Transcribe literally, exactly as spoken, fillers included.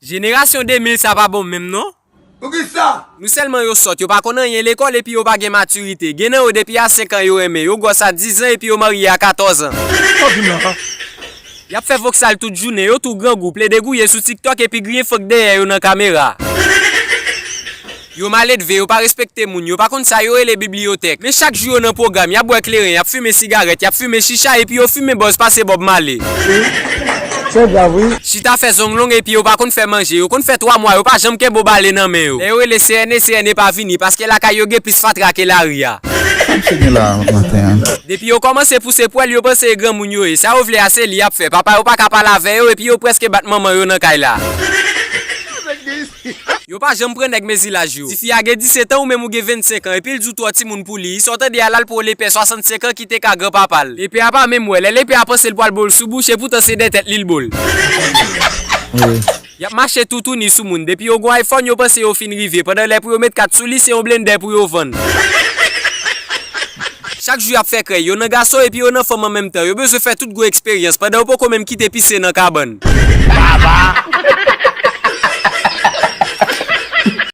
Jenerasyon de mil sa pa bon menm non. Poukisa? Nou sèlman yo sòt, yo pa konn anyen lekòl epi yo pa gen matirite. Gen nan yo depi a senk an yo renmen, yo gwòs a diz an epi yo marye a katòz an. Sa w di m la? Y ap fè voksal tout jounen, yo tou grangou, plede gouye sou TikTok epi griyen fank dèyè yo nan kamera. Yo maledve, yo pa respekte moun, yo pa konn sa yo rele bibliyotèk. Men chak jou yo nan pwogram, y ap bwè kleren, y ap fimen sigarèt, y ap fimen chicha epi yo fimen bòz pase Bob Marley. Se grav, wi. Chita fè zong long epi yo pa konn fè manje, yo konn fè twa mwa, yo pa janm kenbe bale nan men yo. Lè yo rele C N E, C N E pa vini, paske lakay yo gen plis fatra ke lari a. Sa misye gen la maten an? Depi yo kòmanse pouse pwèl, yo panse e granmoun yo ye. Sa yo vle a se li y ap fè. Papa yo pa ka pale avè yo epi yo prèske bat manman yo nan kay la. Yo pa janm pran nèg mezi laj yo. Tifi a gen disèt an, ou menm ou gen vennsenk an, epi l di w twò timoun pou li. Sa w tande a la, l pran lepè swasannsenk an ki te ka granpapa l. Lepè a pa menm wè, lè lepè a panse l pral bo l sou bouch, epoutan se dèyè tèt li l bo l. Wi. Y ap mache toutouni sou moun. Depi yo gon iPhone, yo panse yo fin rive. Pandan lè pou yo met kat sou li, se yon blendè pou yo vann. Chak jou y ap fè krèy. Yo nan gason epi yo nan fanm an menm tan. Yo bezwen fè tout gwo eksperyans pandan yo poko menm kite pise nan kabann.